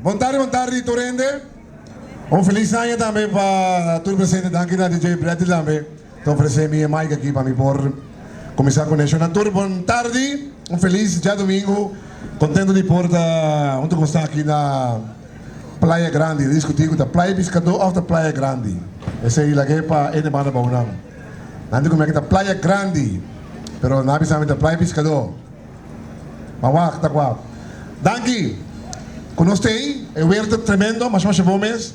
Bon tardi bon tardi tur hende. Un feliz aña tambe pa tur presente. Danki na DJ Bradley tambe ta ofrece mi e mic aki pa mi por cuminsa cu neshonan tur. Bon tardi, un feliz djadomingo. Contento di por ta hunto cu boso aki na Playa Grandi. Ta discuti cu ta Playa Piscador of ta Playa Grandi. Esey lag'e pa e demanda bounan. Nan di cu mi aki ta Playa Grandi, pero nan a bisa mi ta Playa Piscador. Ma wak ta kua. Danki ku nos t'ei. E weer ta tremendo, masha masha bon mes.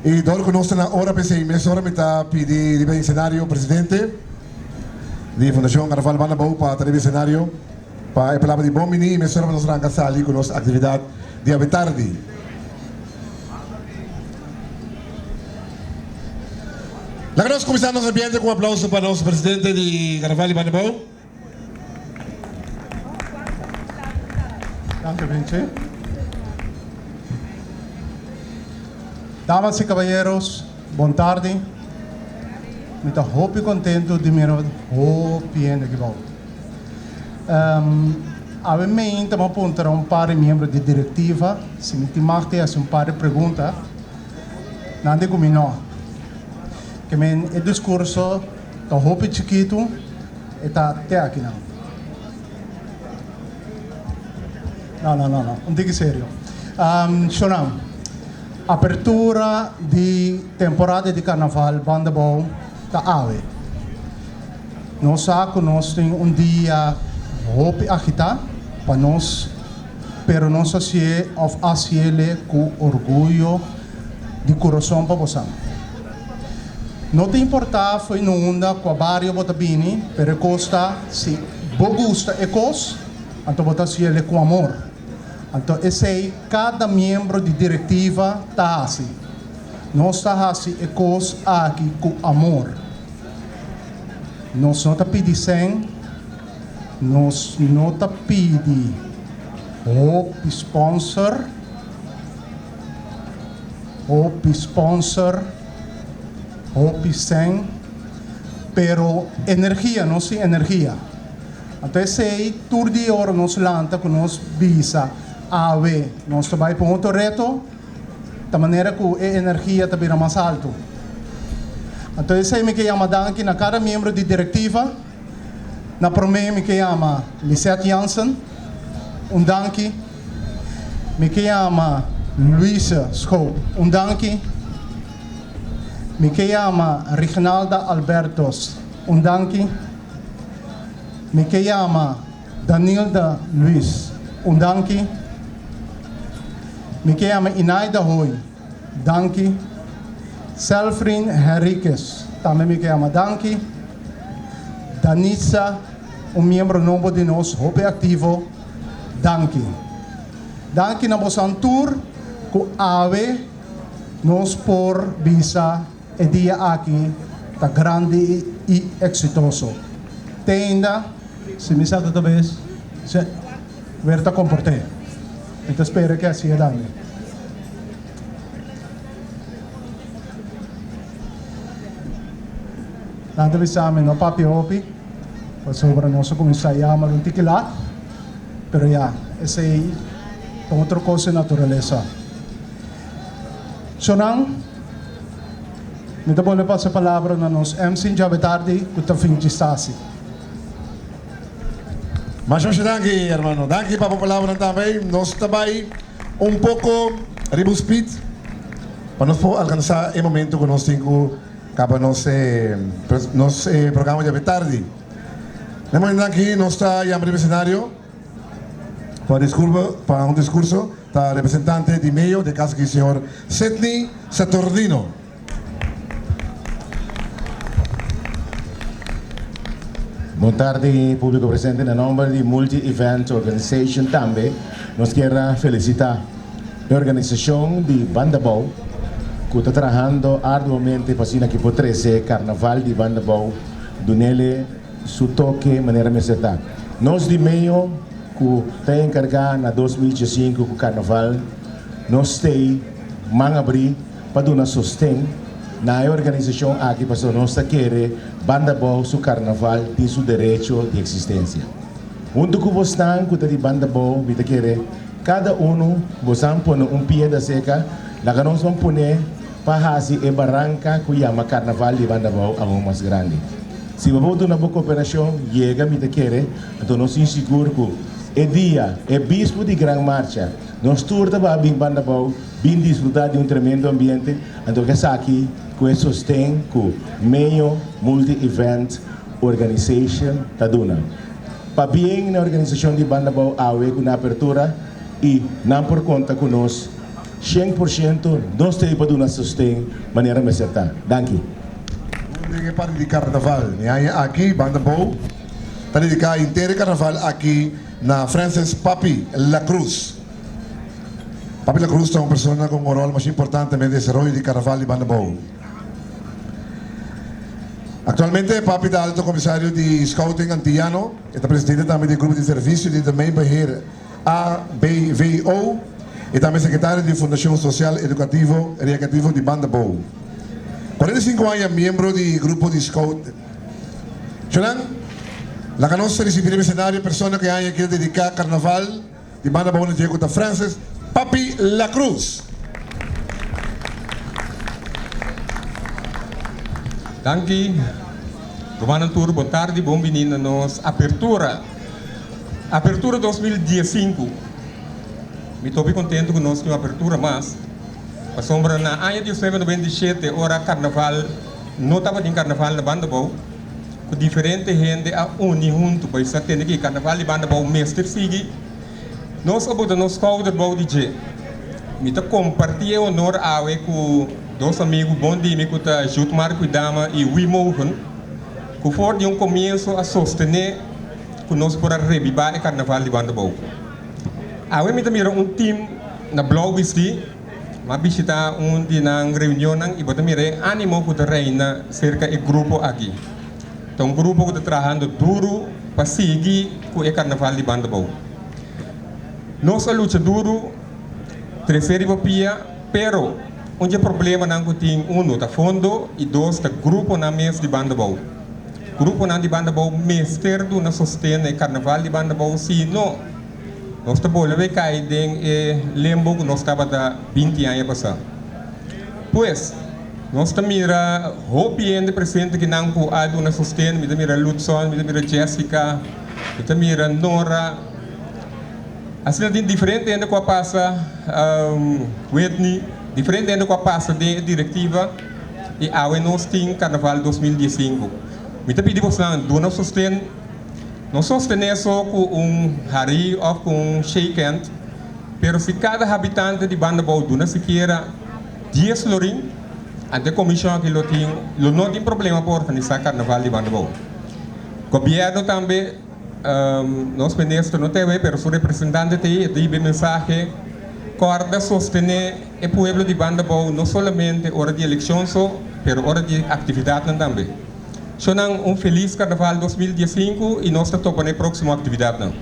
I dor ku nos ta na ora p'esei mesora mi ta pidi riba e esenario presidente di Fundashon Karnaval Banda Bou pa ta riba e esenario pa e palabra di bon bini i mesora pa nos ranka sali ku nos aktividat di awe tardi. Laga nos kuminsá nos ambiente ku un aplauso pa nos presidente di Karnaval di Banda Bou. Danki Vinci. Damas y caballeros, bon tardi. Mi ta hopi contento di mira hopi hende aki bou. Awe meinta mi a puntra un par di miembro di directiva si mi tin mag di haci un par di pregunta. Nan di cu mi no. Ke men e discurso ta hopi chikitu. E ta te akinan. No, no, no, no. Un tiki serio. Shonan, apertura di temporada di karnaval Banda Bou ta awe. Nos sa ku nos tin un dia hopi agitá pa nos, pero nos hasié òf hasiele ku orguyo di kurason pa bosan. No ta importá fo'i nunda kua bario bo ta bini, pero e kos ta si bo gusta e kos, anto bo ta hasiel ku amor. Anto esei kada miembro di direktiva ta hasi. Nos ta hasi e kos aki ku amor. Nos no ta pidi sèn, nos no ta pidi hopi sponsor. Hopi sponsor, hopi sèn, pero energia, nos tin energia. Anto esei tur dia ora nos lanta ku nos bisa awe nos ta bai pa un otro reto, ta manera ku e energia ta bira mas altu. Anto esei mi ke yama danki na kada miembro di direktiva. Na promé mi ke yama Lisette Jansen, un danki. Mi ke yama Luisa Schoop, un danki. Mi ke yama Rignalda Albertos, un danki. Mi ke yama Danilda Luis, un danki. Mi ke yama Inaida Hoy, danki. Selfrin Henriquez, tambe mi ke yama danki. Danitza, un miembro nobo di nos, hopi aktivo, danki. Danki na bosan tur ku awe nos por bisa e dia aki ta grandi i eksitoso. Te ainda, si mi sa ta bes, si wer ta komport'é. Mi ta spera ke hasié tambe. Nan ta bisa mi no papia hopi, pasobra nos a kuminsá yama un tiki lat, pero ya, esei ta otro kos di naturalesa. Sonan, mi ta bolbe pasa e palabra na nos MC djawe tardi ku ta Vinci Stasi. Masha masha danki hermano. Danki pa bo palabranan tambe. Nos ta bai un poko riba un speed pa nos por alkansa e momento ku nos tin ku Caba nos e nos e programa djabe tardi. Na momento aki nos ta yama riba escenario pa disculpa pa un discurso ta representante di meyo den caso aki señor Sidney Saturnino. Bon tardi publico presente na nomber di Multi Event Organization tambe nos kier a felicita E organisashon di Bandabou ku ta trahando arduamente pa asina ki por trese karnaval di Bandabou dunele su toke manera mester ta. Nos di meyo ku ta enkargá na 2015 ku karnaval nos stei man abrí pa duna sosten na e organisashon aki pasobra nos ta kere Bandabou su karnaval tin su derecho di eksistensia. Huntu ku bosnan ku ta di Bandabou mi ta kere. Kada unu bosan pone un piedra seka, laga nos ban pone pa hasi e baranka ku yama Karnaval di Bandabou aun mas grandi. Si bo por duna bo koperashon, yega mi ta kere, anto nos tin sigur ku e dia, e bispu di Gran Marcha, nos tur ta ba bin Bandabou bin disfrutá di un tremendo ambiente, anto ku esaki ku e sosten ku Meyo Multi Event Organization ta duna. Pabien na organisashon di Bandabou awe ku nan apertura i nan por konta ku nos 100%, nos ta ei pa duna sosten manera mester ta. Danki. Un den e parti di karnaval e aña aki Bandabou ta dediká henter e karnaval aki na Francis Papi La Cruz. Papi La Cruz ta un persona ku un ròl masha importante den desaroyo di karnaval di Bandabou. Aktualmente Papi ta Alto Komisario di Scouting Antiyano. E ta presidente tambe di e grupo di servisio di Domeinbeheer, ABVO, i tambe sekretario di Fundashon Sosial Edukativo Rekreativo di Bandabou. 45 aña miembro di grupo di Scout. Shonan, laga nos risibí riba esenario e persona ku e aña aki ta dediká karnaval di Bandabou na dje ku ta Francis Papi La Cruz. Danki rumannan tur, bon tardi, bon bini na nos apertura, apertura 2015. Mi ta hopi contento cu nos tin un apertura mas, pasobra na aña 1997 ora carnaval no tabatin carnaval na Bandabou, cu diferente hende a uni hunto pa bisa tende ki carnaval di Bandabou mester sigui. Nos a bota nos skouder bou di dje. Mi ta kompartí e honor awe ku dos amigu bon di mi ku ta Jutmar Kuidama i Wim Mogen, ku for di un komienso a sostené ku nos por a rebibá e karnaval di Banda Bou. Awe mi ta mira un tim na blou bistí, mi a bishitá un di nan reunionnan i bo ta mira e ánimo ku ta reina serka e grupo aki. Ta un grupo ku ta trahando duru pa sigui ku e karnaval di Banda Bou. Nos a lucha duru, trese riba pia, pero un dje problemanan ku tin, unu ta fondo i dos ta gruponan mes di Banda Bou. Gruponan di Banda Bou mester duna sosten na e karnaval di Banda Bou, si no nos ta bolbe kai den e lembo ku nos tabata 20 aña pasá. Pues. Nos ta mira hopi hende presente kinan ku a duna sosten, mi ta mira Ludson, mi ta mira Jessica, mi ta mira Nora. Asina tin diferente hende ku a pasa, Whitney, diferente hende ku a pasa den e direktiva i awe nos tin Karnaval 2015. Mi ta pidi bosnan duna sosten, no sostené so ku un hari òf ku un shake hand, pero si kada habitante di Bandabou duna sikiera Dies florin, ante komishon aki lo tin lo no tin problema pa organisá karnaval di Bandabou. Gobièrnu tambe, nos minister no ta ewei pero su representante ta ei, e ta hiba e mensahe, kòrda sostené e pueblo di Bandabou no solamente ora di elekshon so, pero ora di aktividatnan tambe. Shonan un felis karnaval 2015 i nos ta topa na e próksimo aktividatnan.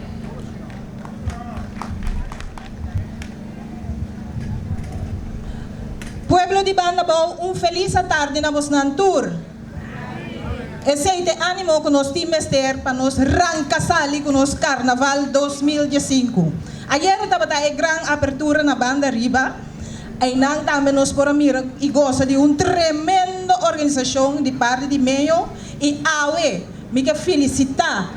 Pueblo di Bandabou un felis atardi na bosnan tur. Esey t'e animo cu nos tin mester pa nos ranca sali cu nos Carnaval 2015. Ayer tabata e gran apertura na Banda Riba. Eynan tambe nos por a mira y gosa di un tremendo organisacion di parti di Meyo y awe mi ke felicita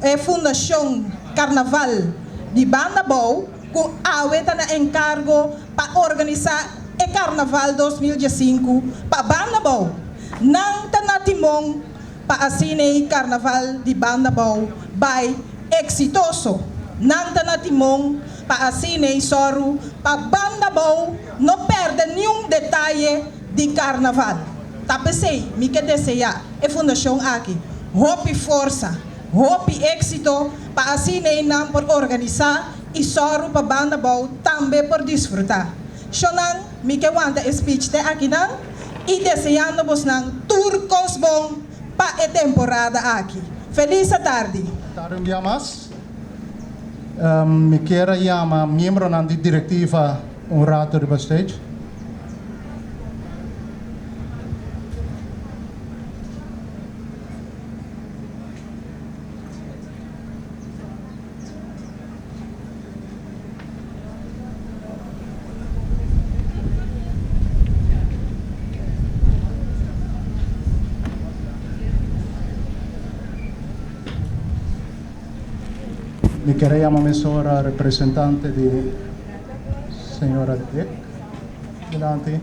e Fundacion Carnaval di Bandabou ku awe ta na enkargo pa organisá e Karnaval 2015 pa Bandabou. Nan ta na timon pa asina e Karnaval di Bandabou bai eksitoso. Nan ta na timon pa asina e sòru pa Bandabou no pèrdè niun detaye di Karnaval. Ta p'esei mi ke deseá e fundashon aki hopi forsa, hopi éksito pa asina e nan por organisá i sòru pa banda bou tambe por disfrutá. Shonnan, mi ke wanta e speech te akinan i deseando bosnan tur kos bon pa e temporada aki. Felis atardi! Tardi un bia mas. Mi kier a yama miembronan di direktiva un rato riba stage. Mi kier a yama mesora representante di señora Dick dilanti.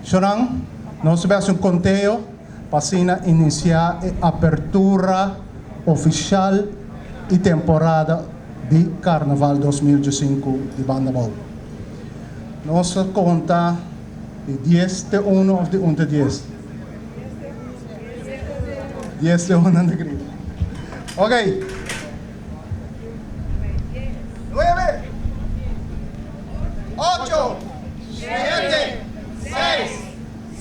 Shonan, nos ta bai hasi un konteo pa asina inisiá e apertura ofishal i temporada di Karnaval 2015 di Banda Bou. Nos ta konta di dies te uno òf di un te dies? Dies te uno nan ta grita. Ok. Nuebe, ocho, siete, seis,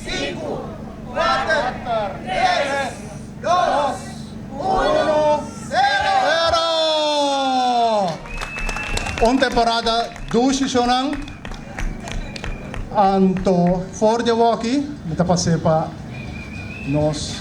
sinku, kuater, tres, dos, uno, sero! Pero! Un temporada dushi shonan. Anto for di awoki mi ta pas'é pa nos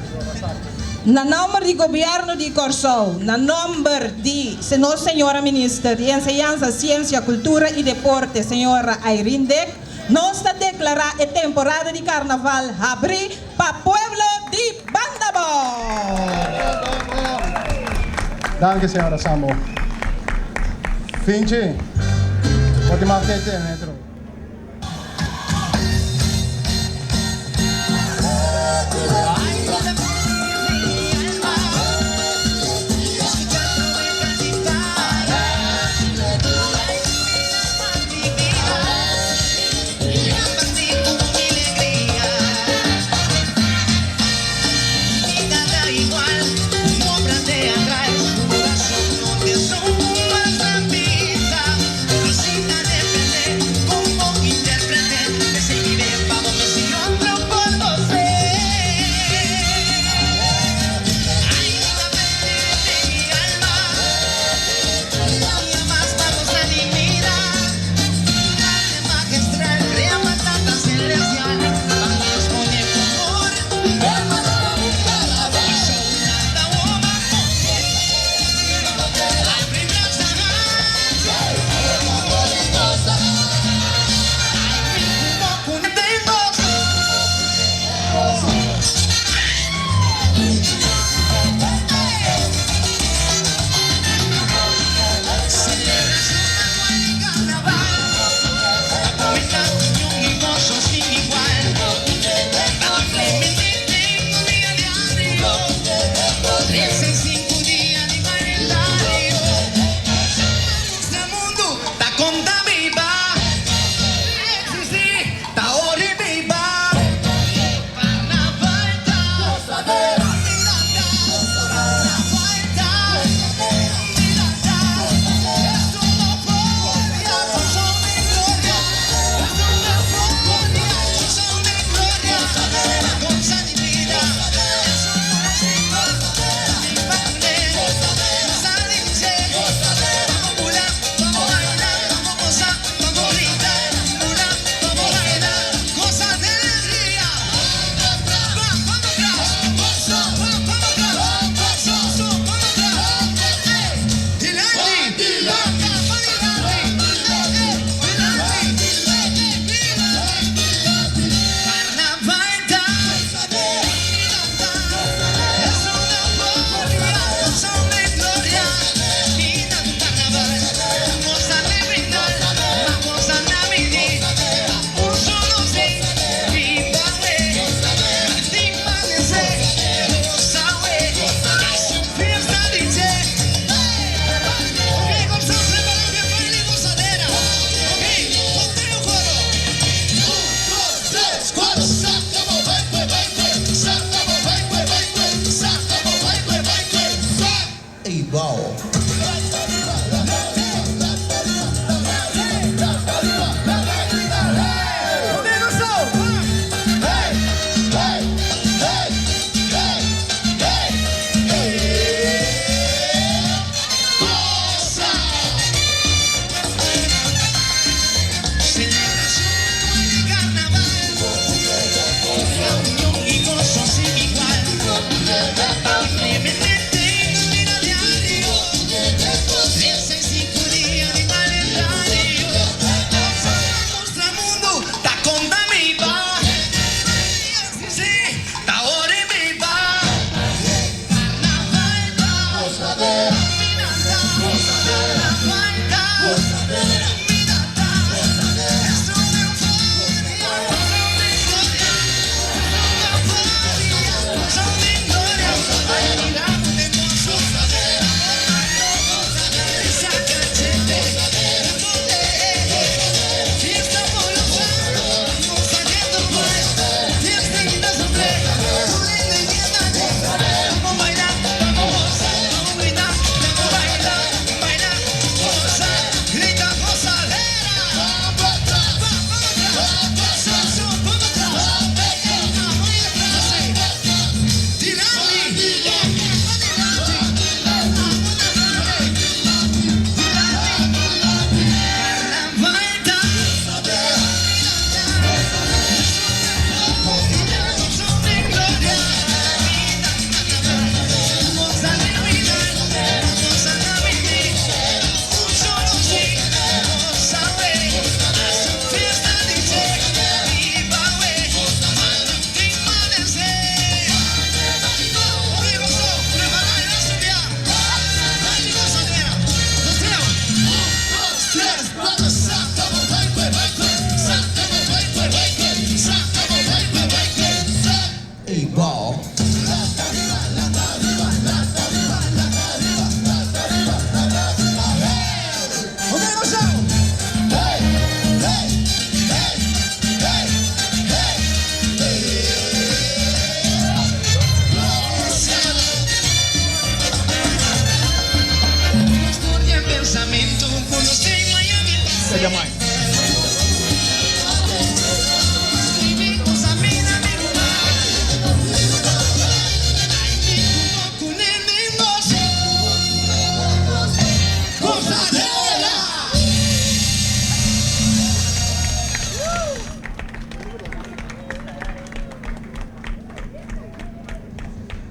señora Sartre. Na nomber di Gobierno di Corsou, na nomber di nos Señora Minister di Enseñansa, Ciencia, Cultura y Deporte, Señora Irene Dick, nos ta declara e temporada di Carnaval habri pa pueblo di Bandabou! Danki Señora Sambo. Finchi, bo tin mag tete metro.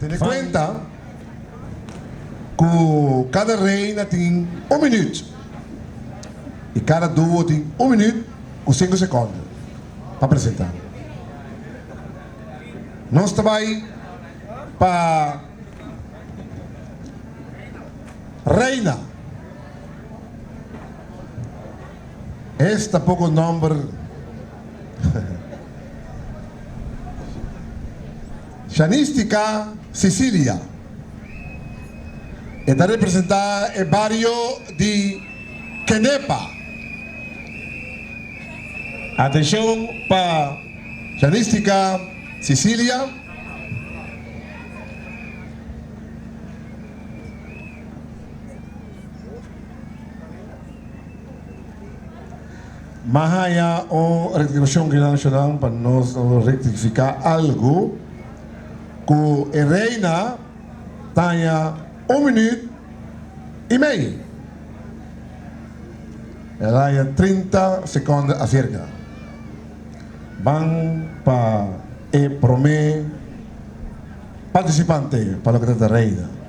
Tene kuenta ku kada reina tin un minüt i kada duo tin un minüt ku sinku sekònde pa presentá. Nos ta bai pa reina. Esta poko nòmber. Shanistica Cecilia. E ta representá e bario di Kenepa. Atenshon pa Shanistica Cecilia. M'a haña un rectificacion ki nacional pa nos rectifica algo cu e reina ta haña un minuut y mei. El a haña 30 seconde acerca. Ban pa e prome participante pa loke ta ta reina.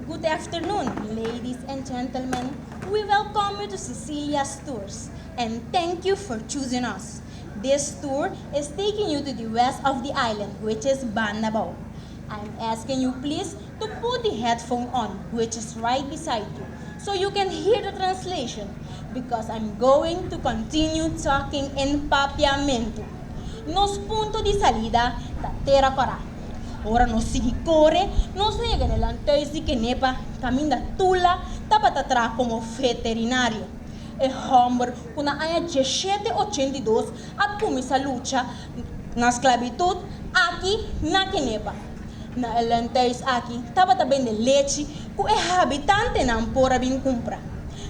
Good afternoon, ladies and gentlemen. We welcome you to Cecilia's Tours and thank you for choosing us. This tour is taking you to the west of the island, which is Bandabou. I'm asking you please to put the headphone on, which is right beside you, so you can hear the translation, because I'm going to continue talking in Papiamento. Nos punto di salida ta Tera Kòrá. Ora nos sigui kore, nos ta yega na e lantuis di Kenepa kaminda Tula tabata traha komo veterinario. E hòmber ku na aña diesshete ochenta i dos a kuminsá lucha na sklabitut aki na Kenepa. Na e lantuis aki tabata bende lechi ku e habitantenan por a bin kumpra.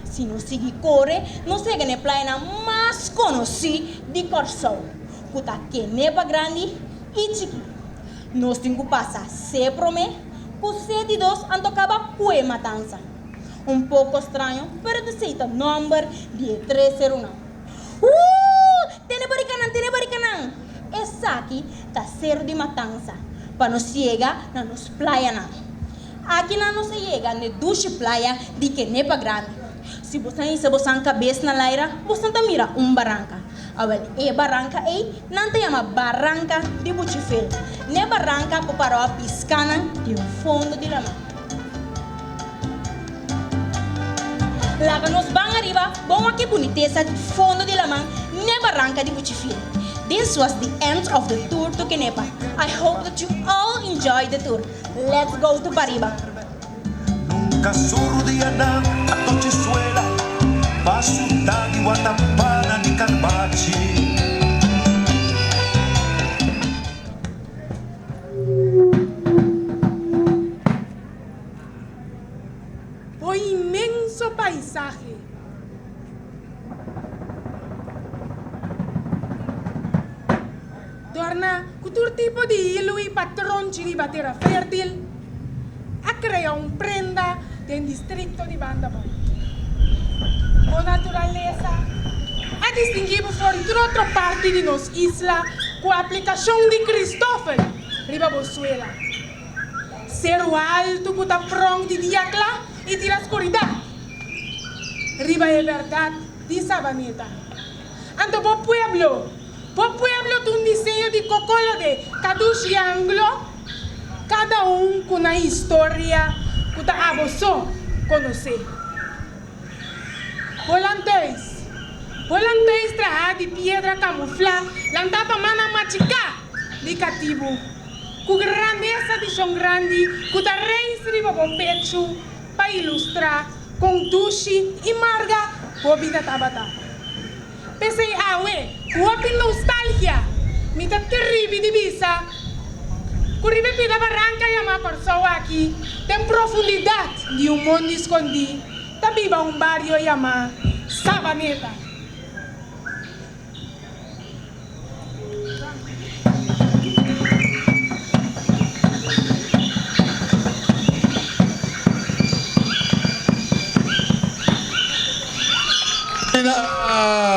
Si nos sigui kore, nos ta yega na e playanan mas konosí di Kòrsou, ku ta Kenepa Grandi i Chikí. Nos tin ku pasa se promé ku se di dos anto kaba ku e matansa. Un poko straño, pero t'esei ta nòmber di e tres serunan. Huu! Tene barikanan, tene barikanan! Esaki ta seru di matansa pa nos yega na nos playanan. Akinan nos a yega n'e dushi playa di Kenepa Grandi. Si bosan hisa bosan kabes na laira, bosan ta mira un baranka. Awel, e baranka ei nan ta yama Baranka di Buchifel. N'e baranka por paró a piskanan den fondo di laman. Laga nos ban ariba bon wak e bunitesa di fondo di laman n'e Baranka di Buchifel. This was the end of the tour to Kenepa. I hope that you all enjoyed the tour. Let's go to pariba. Nunca surdianan a tochi suela pa suta di watapana ni carbachi. Bo inmenso paisahe. Dorna ku tur tipo di hilu i patronchi riba tera fértil, a krea un prenda den distrikto di Bandabou. Bo naturalesa a distinguí bo for di tur otro parti di nos isla ku aplikashon di Christoffel riba bo suela. Seru altu ku ta prònk di dia kla i tira skuridat riba e bèrdat di Sabaneta. Anto bo pueblo, bo pueblo ta un diseño di kokolo de kadush i anglo, kada un ku nan historia ku ta abo so konosé. Bo lantuis, bo lantuis trahá di piedra kamuflá, lantá pa mannan machiká di katibu, ku grandesa di shon grandi ku ta reis riba bo pechu pa ilustrá Kon dushi i marga bo bida tabata. P'esei awe, ku hopi nostalgia, mi ta tribi di bisa, Ku riba e pida baranka yamá Kòrsou aki, den profundidat di un mondi skondí, ta biba un bario yamá Sabaneta.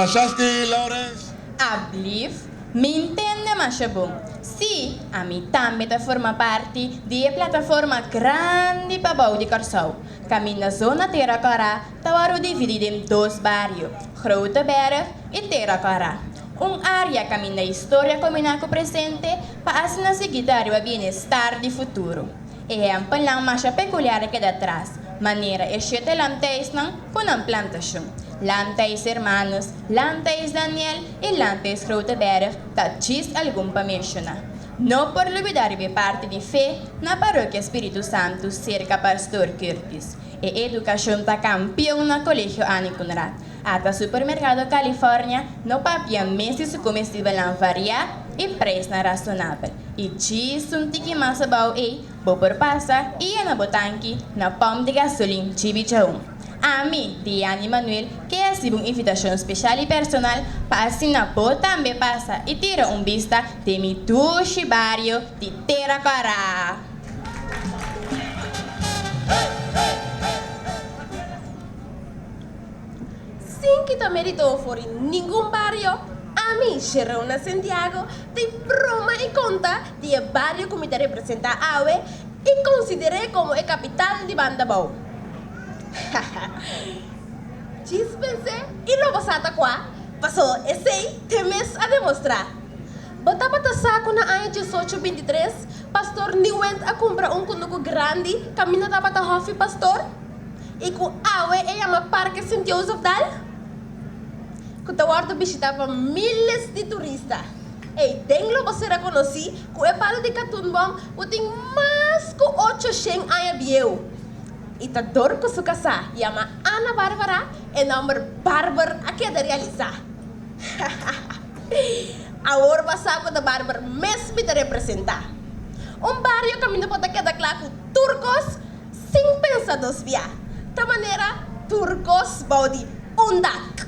Shasky Lawrence. Ablief, Mi ntende masha bon. Sí, ami tambe ta forma parti di e plataforma grandi pa bou di Kòrsou, kaminda zona Tera Kòrá ta wòrdu dividí den dos bario, Grote Berg i Tera Kòrá. Un área kaminda historia kombiná ku presente pa asina sigui ta riba bienestar di futuro. Ehèmpelnan masha pekuliar a keda atras, manera e shete lamtijsnan ku nan plantashon. Lamtijs Hermanus, Lamtijs Daniel i Lamtijs Groteberg ta djis algun pa menshoná. No por lubidá riba e parti di fe na Parokia Spiritu Santu serka Pastor Curtis. E edukashon ta kampion na Kolegio Annie Coenraad. Ata Supermerkado California no papia mes di su komestibelnan variá i preisnan rasonabel. I djis un tiki mas abou ei bo por pasa i yena bo tanki na pòmp di gasolin Chibi Chaun. Ami, Diany Manuel, ke hasiba un invitashon speshal i personal pa asina bo tambe pasa i tira un bista den mi dushi bario di Tera Kòrá! Sin kita merito for di ningun bario, ami, Sherona Santiago, ta e broma i konta di e bario ku mi ta representá awe i konsider'é komo e kapital di Banda Bou. Djis pens'é i lo bo sa ta kua, pasó esei te mes a demostrá. Bo tabata sa ku na aña diesocho bintitres, Pastor Nieuwent a kumpra un kunuku grandi kaminda tabata hòfi pastor? I ku awe e yama Parke Sint Jozefdal, ku ta wòrdu bishitá pa míles di turista. Ei den lo bo sera konosí ku e palu di katunbòm ku tin mas ku 800 aña bieu. I ta dor ku su kasá yama Ana Bárbara e nòmber Barber a keda realisá. Awor bo a sa ku ta Barber mes mi ta representá. Un bario kaminda bo ta keda kla ku tur kos Sin pensa dos bia, ta manera tur kos bou di un dak.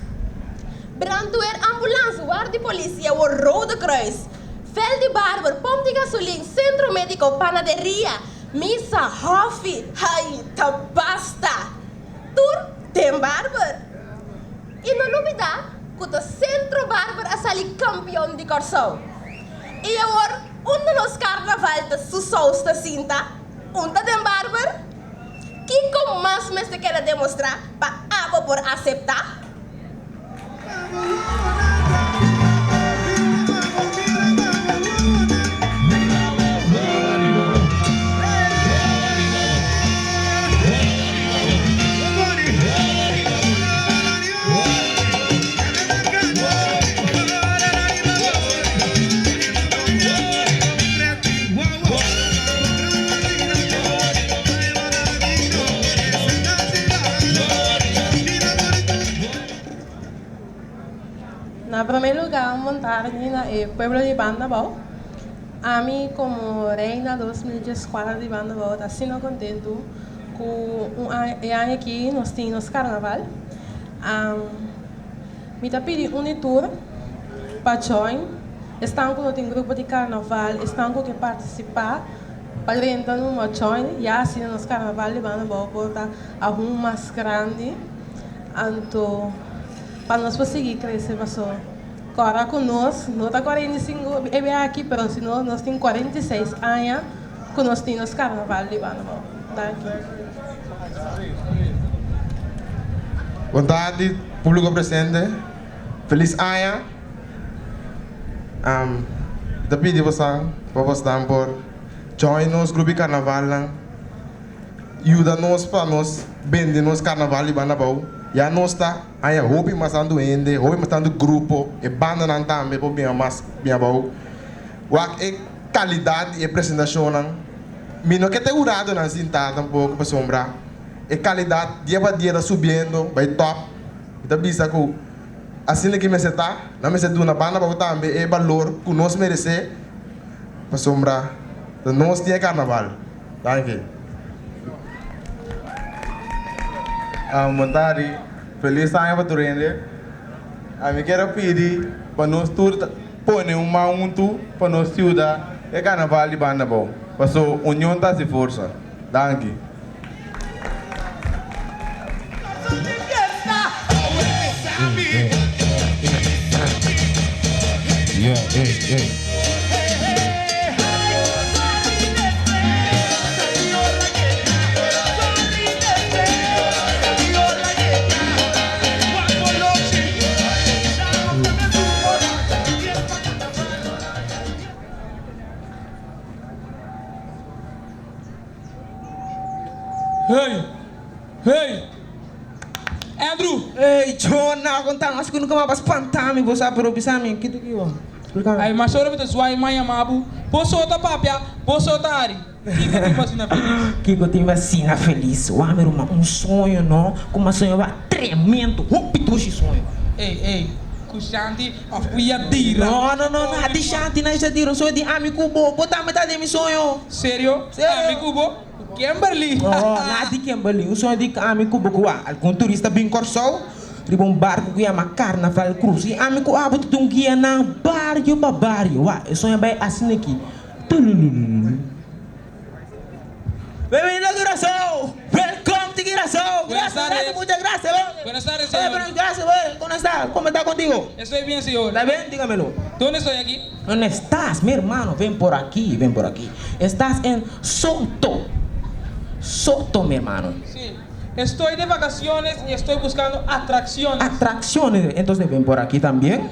Brandweer, ambulans, ward di policia wo Rode Kruis, vel di barber, pomp di gasolin, centro medico, panaderia, misa, hofi, hay, ta basta! Tur den barber. I no lubida ku ta Centro Barber a sali kampion di Kòrsou. I awor unda nos karnaval ta su sous ta sinta? Un ta den barber? Kiko mas mester keda demostrá pa abo por aseptá? Na promé lugá un bon tardi na e pueblo di Banda Bou. Ami komo Reina 2014 di Banda Bou ta asina kontentu ku un e aña aki nos tin nos karnaval. Mi ta pidi un di tur pa join, esnan ku no tin grupo di karnaval, esnan ku ke partisipá pa drenta numa join, ya asina nos karnaval di Banda Abou por ta aun mas grandi. Anto pa nos por sigui krese paso kòrda ku nos no ta 45 e bia aki pero si no nos tin 46 aña ku nos tin nos karnaval di Banda Abou. Danki. Bon tardi publico presente, feliz aña. Mi ta pidi bosan pa bosnan por join nos grupo di carnavalnan, yuda nos pa nos bende nos carnaval di banda abou. Ya nos ta haña hopi mas tantu hende, hopi mas tantu grupo, e bandanan tambe por bini mas bin abou. Wak e calidad di e presentacionnan, mi no ke ta e huradonan sinta tampoco pasobra e kalidat dia pa dia ta subiendo bai top. Mi ta bisa ku asina ki mester ta, nan mester duna banda abou tambe e balor ku nos meresé pasobra. Ta nos tin e karnaval. Danki. Bon tardi. Felis aña pa tur hende. Ami kier a pidi pa nos tur pone un man huntu pa nos yuda e karnaval di Banda Bou. Paso union ta hasi forsa. Danki. Hey! Hey! Andrew! Hey, Jonah, kon ta mas ku nunka mas pa spanta mi, bo sa, pero bisa mi, ki ta kiba? Splika mi. Ay, mas ora mi ta zwaai maña mabu, bo so ta papia, bo so ta hari. Kiko tin asina felis? Kiko tin asina felis? Wak mi ruman, un soño no, ku mi a soña wak tremendo, hopi dushi soño. Ey, ey, ku Shanti of ku Yadira? No, no, no, no, di Shanti na Yadira, un soño di ami ku bo, bo tambe ta den mi soño. Serio? Serio. Ami ku bo? Ku Kimberly? No, nada di Kimberly. Un soño di ami ku bo ku a algun turista bin Kòrsou riba un barku ku yama Carnaval Cruise. I ami ku abo ta dun guia nan bario pa bario. Wak, e soño bai asina aki. Tululululu. Bienvenido a Curaçao! Welcome to Curaçao! Buenas Gracias, tardes. gracias, muchas gracias. Buenas tardes, Oye, señor. buenas gracias, oye, ¿Cómo está? ¿Cómo está contigo? Estoy bien, señor. ¿Está bien? Dígamelo. ¿Dónde estoy aquí? ¿Dónde estás, mi hermano? Ven por aquí, ven por aquí. Estás en Soto. Soto, mi hermano. Sí. Estoy de vacaciones y estoy buscando atracciones. Atracciones. Entonces ven por aquí también.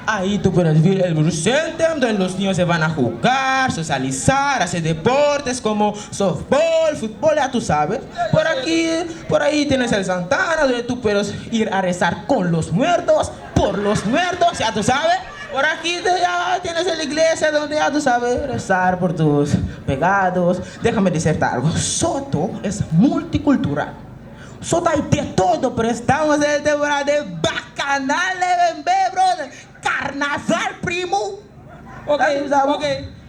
Ahí tú puedes ver el Center, donde los niños se van a jugar, socializar, hacer deportes como softball, fútbol, ya tú sabes. Por aquí, por ahí tienes el Santana, donde tú puedes ir a rezar con los muertos, por los muertos, ya tú sabes. Por aquí ya tienes la iglesia donde ya tú sabes rezar por tus pecados. Déjame decirte algo, Soto es multicultural. Soto hay de todo, pero estamos en la temporada de bacanal de bebé, brother. Carnaval, primo. Ok, ok.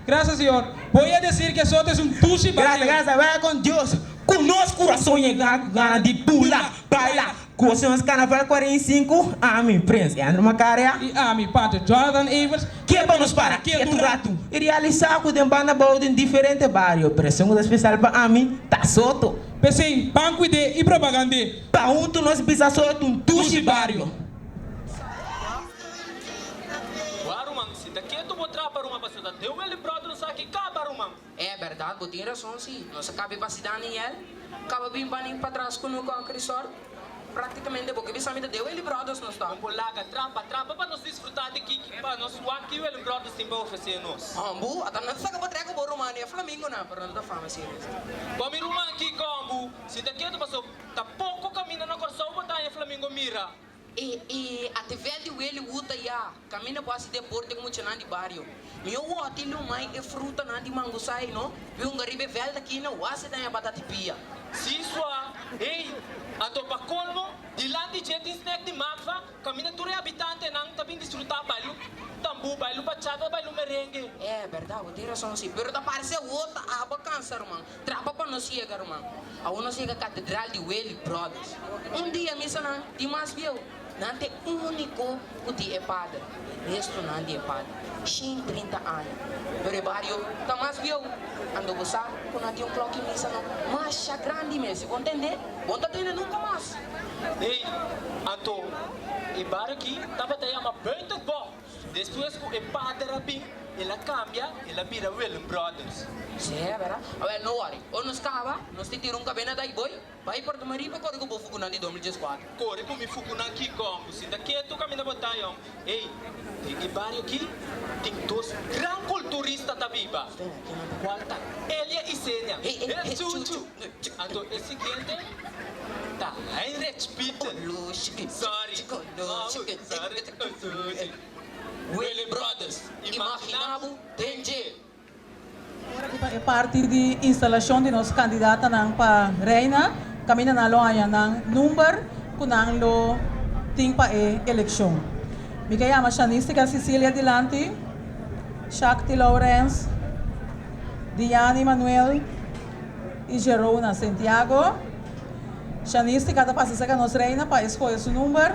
Gracias, señor. Voy a decir que Soto es un tusi Gracias, gracias. Vaya con Dios. Con nos corazón llega gana de pula, baila. Cosas Carnaval 45, a mi Prince Andrew Macaria. Y a mi padre Jonathan Evers. Que vamos para que tu rato. E realizar com den banda bouw in diferente barrio. Pressão especial para a mim, tá soto. Pensei, banco de e propaganda. Pa junto nós pisa soto um tusi barrio. Wa ruman, si ta ketu bo trapa ruman pasobra ta Deu Willy Brother nos aki kaba ruman. E berdad, bo tin rason si. Nos a kabi pa si Daniel, kaba bin bani patras ku nu Conk Resort. Praktikamente bo ke bisa mi ta Deu Willy Brothers nos ta. Bo laga trapa trapa pa nos disfruta di kiki pa nos wak ki Willy Brothers tin pa ofrece nos. Hombu, ata no ta saka bo trek ku bo ruman e flamingonan, pero no ta fama serious. Bo mi ruman ki kombu, si ta ketu paso ta poko kaminda na Kòrsou bo ta haña flamingo mira. E e atevel di Willy Wuta ya kaminda bo hasi deporte ku muchanan di bario. Mi a wòti lumai e frutanan di mangusai no, pi hunga riba e vèlt aki na wasi daña batati pia. Si sua, ey, anto pa colmo, dilanti dje tin snack di Magva, caminda tur e habitantenan ta bin disfruta bailu tambu, bailu bachata, bailu merengue. E berdad, bo tin rason si, pero ta parse awor ta aba cansa ruman. Trapa pa nos yega, ruman. Awor nos yega Katedral di Willy Brothers. Un dia misanan di mas bieu, nan ta e úniko ku tin e pader. Restonan di e pader, 130 aña. Pero e bario ta mas bieu. Anto bo sa ku nan tin un klòk i misanan masha grandi mes. Si bo ntendé, bo no ta tende nunka mas. Hey, anto e bario aki tabata yama Buitenbocht. Despues ku e pader a bin, el a kambia, el a bira Willem Brothers. Sí, bèrdat? Awèl, no wòri. Ora nos kaba, nos tin tira un kabena dai boi, bai Puerto Maria pa kore ku bo fukunan di 2014. Kore ku mi fukunan kiko, bo sinta ketu kaminda bo ta, yòn. Ey, den e bario aki tin dos gran kulturista ta biba, kual ta Elia i Senia. E chuchu! Anto e siguiente ta Heinrich Pieter. Sorry. Sorry. Willy Brothers, imagina bo den dje. Ora ku ta e parti di instalashon di nos kandidatanan pa reina, kaminda nan lo haña nan number ku nan lo tin pa e elekshon. Mi ke yama Shanistica Cecilia dilanti, Shakti Lawrence. Diani Manuel y Gerona Santiago. Shanistica ta pasa cerca nos reina pa escoge su number.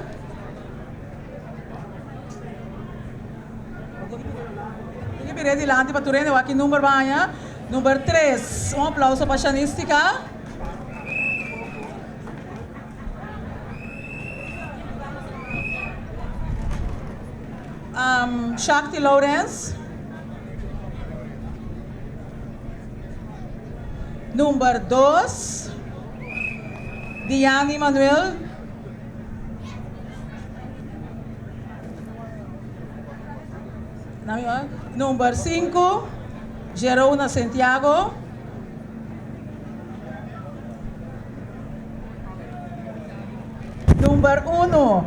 Tin que bira dilanti pa tur hende wak ki number bo haña. Number tres. Un aplauso pa Shanistica. Um, Shakti Lawrence. Number dos. Diani Manuel. Number sinku, Gerona Santiago. Number uno,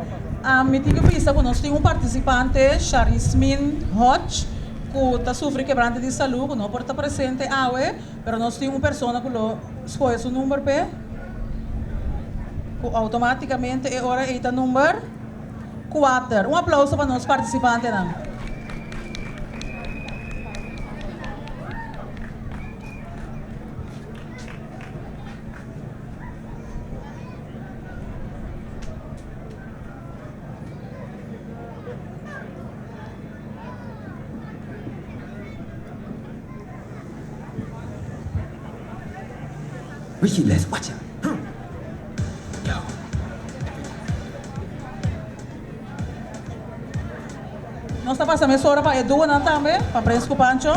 mi tin ku bisa ku nos tin un partisipante, Sharismin Hodge, ku ta sufri kebrante di salú, ku no por ta presente awe, pero nos tin un persona ku lo skohe su number p'e, ku outomátikamente e ora ei ta number. Kuater. Un aplauso pa nos partisipantenan. Ricky Les, watch out. Nos ta pasa mesora pa e duonan tambe, pa Prens ku Pancho.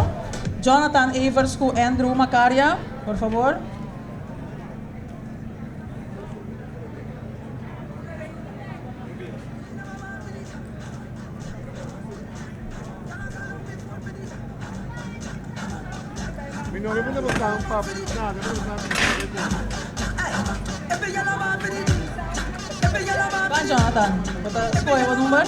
Jonathan Evers ku Andrew Macaria, por favor. Ban Jonathan, bo ta scoge bo number?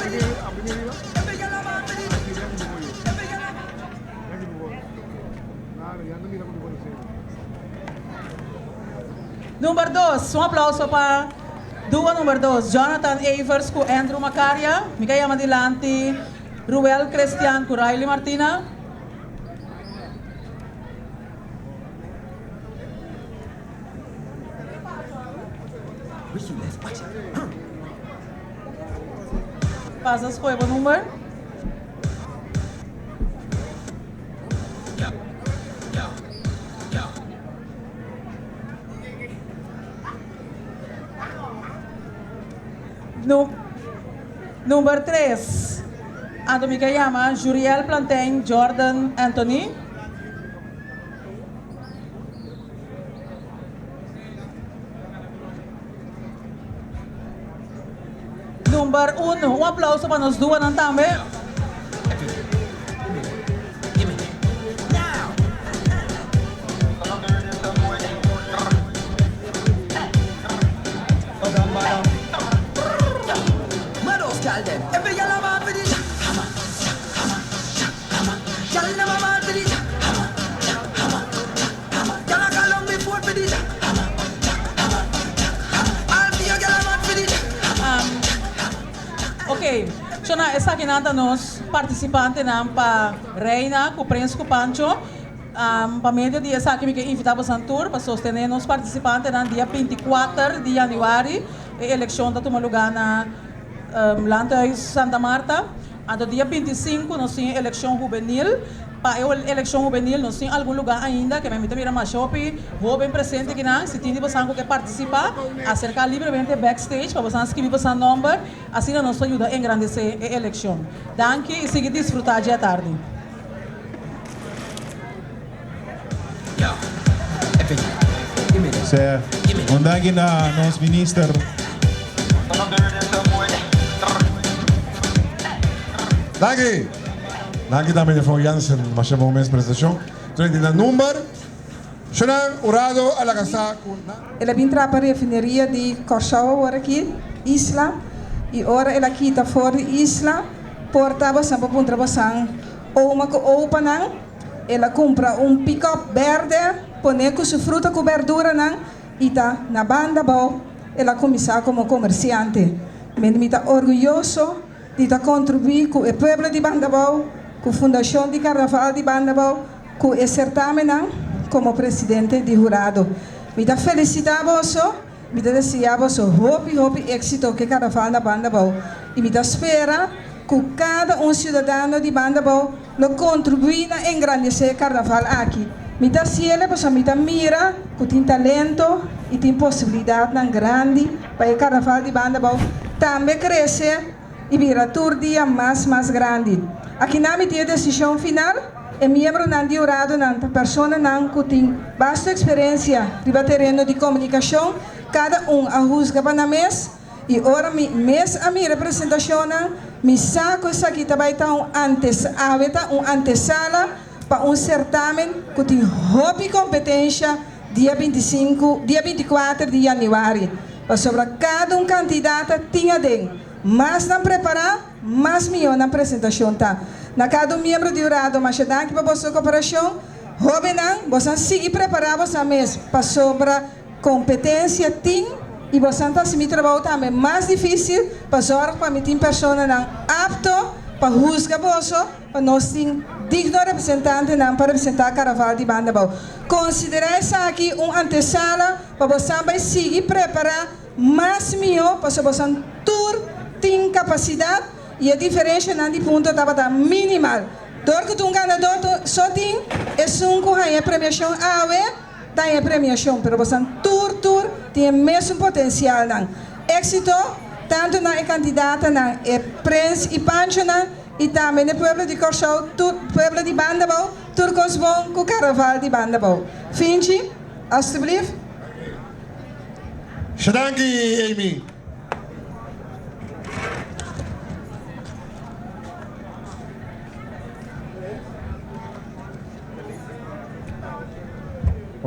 Number dos, un aplauso pa duo number dos, Jonathan Evers cu Andrew Macaria. Mi ka yama dilanti Ruel Christian cu Riley Martina. Pasa scoge bo number. Number tres, anto mi ke yama Juriel Plantain Jordan Anthony. Number uno, un aplauso pa nos duanan tambe. Ok, shona esakinan ta nos participantenan pa Reina cu Prins cu Pancho. Pa medio di esaki mi ke invita bosan tur pa sostene nos participantenan dia 24 di januari. E eleccion ta tuma luga na Landhuis Santa Marta. Anto dia 25 nos tin e eleccion hubenil. Pa e eleccion hubenil nos tin algun luga ainda ke mi ta mira masha hopi hoben presente kinan. Si tin di bosan ku ke participa, acerca libremente backstage pa bosan scribi bosan nomber. Asina nos ta yuda engrandece e eleccion. Danki y sigui disfruta dje atardi. Sea, un danki na nos minister. Danki! Danki tambe Juffrouw Jansen, masha bon mes presentacion. Treinta i nan number. Shonan Urado a laga sa cu nan. El a bin traha pa refineria di Kòrsou awor aki, Isla, i ora el a kita for di Isla, por ta basan pa puntra basan oma ku opanan. El a kumpra un pikòp bèrdè, pon'é ku su fruta ku bèrduranan i ta na banda abou el a kuminsá komo komersiante. Mi ta orguyoso di ta kontribuí ku e pueblo di Banda Abou, ku Fundashon di Karnaval di Banda Abou. ku e sertamennan komo presidente di hurado. Mi ta felisitá boso, mi ta deseá boso hopi hopi éksito ku e karnaval na Bandabou i mi ta spera ku kada un siudadano di Bandabou lo kontribuí na engrandesé e karnaval aki. Mi ta hasiel pasobra mi ta mira ku tin talento i tin posibilidatnan grandi pa e karnaval di Bandabou tambe krese i bira tur dia mas mas grandi. Akinan mi tin e desishon final, e miembronan di huradonan ta personanan ku tin basto eksperensia riba tereno di komunikashon, kada un a husga pa nan mes i ora mi mes a mira e presentashonnan mi sa ku esaki ta bai ta un antes awe ta un antesala pa un sertamen ku tin hopi kompetensha dia 25 dia 24 di yanüari pasobra kada un kandidata tin aden mas nan prepará mas mihó nan presentashon ta. Na kada un miembro di hurado masha danki pa boso koperashon. Hóbennan boso a sigui prepará boso mes pasobra kompetensia tin i boso ta hasi mi trabou tambe mas difísil pa zòrg pa mi tin personanan apto pa husga boso pa nos tin digno representantenan pa representá Karaval di Banda Bou. Konsiderá esaki un antesala pa bosan bai sigui prepará mas mihó pasobra bosan tur tin kapasidat i e diferenshanan di punto tabata minimal. Dor ku ta un ganadó so tin esun ku haña e premiashon awe ta haña e premiashon pero bosan tur tur tin e mesun potensialnan. Éksito tantu na e kandidatanan e Prens i Panchonan i tambe na e pueblo di Kòrsou tur pueblo di Bandabou tur kos bon ku Karaval di Bandabou. Finchi alstublief. Sha danki Amy.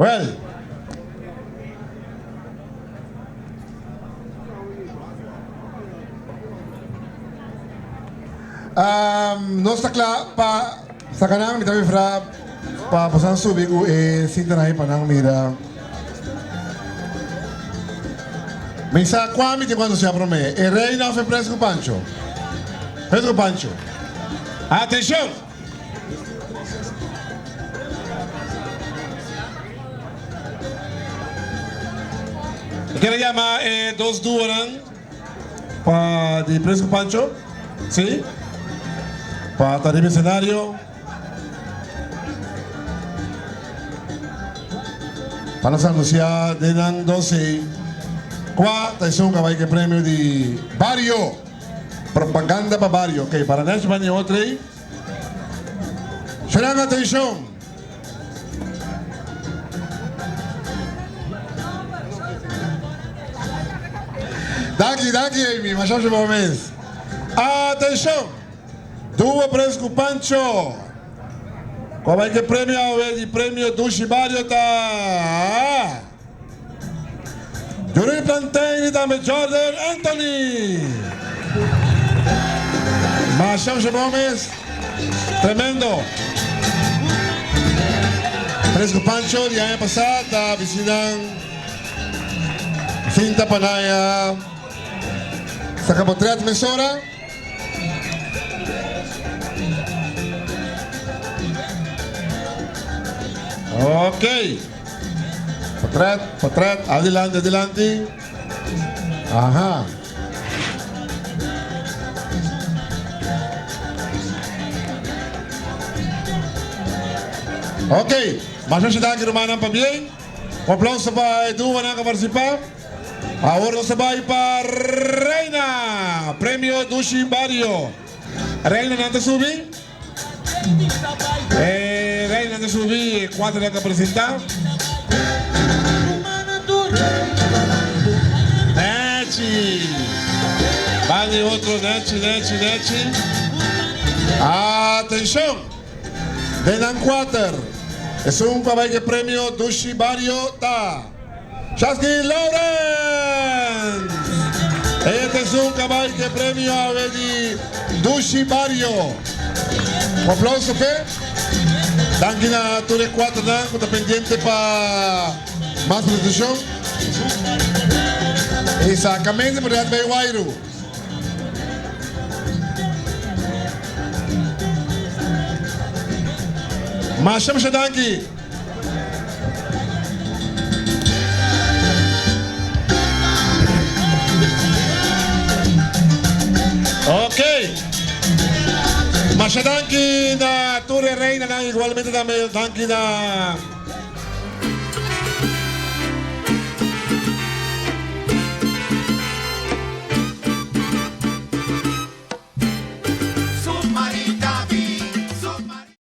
Well. Um, nos ta kla pa saka nan, mi ta bifra pa bosan subi ku e sinta nan pa nan mira. Mi sa kua mi tin ku anunsia promé, e reina of e prens ku Pancho? Prens ku Pancho. Atenshon! Mi kere yama e dos duonan pa di Prens ku Pancho, si, pa ta riba escenario. Pa nos anuncia den nan dos ei cua ta esun cu a bay cu e premio di Bario, Propaganda pa Bario. Ok, para next bani otro ei. Shonan atencion! Danki, danki Amy, masha masha bon mes. Atencion! Duo Prens ku Pancho. Kua bai ke premio awe di premio Dushi Bario ta Yuri Plantain i tambe Jordan Anthony. Masha masha bon mes. Tremendo. Prens ku Pancho di aña pasá ta bisinan Finta Panaya. Saka potret mesora. Ok. Potret, potret. Adelante, adelante. Aha. Ok. Masha danki rumannan pabien. Un aplauso pa e duonan ku a partisipá. Awor nos ta bai pa Reina! Premio Dushi Bario. Reinanan ta subi. E reinanan ta subi, e kuaternan ta presentá. Nechi! Ban di otro, nechi, nechi, nechi. Atenshon! Den nan kuater, esun ku a bai ku e premio Dushi Bario ta. Chasky Lawrence! E ta esun cabay ke premio awe di Dushi Bario. Un aplauso p'e. Danki na tur e cuaternan cu ta pendiente pa mas presentacion. Exacamente por bay Wairu. Masha masha danki. Ok. Masha danki na tur e reinanan, igualmente tambe danki na.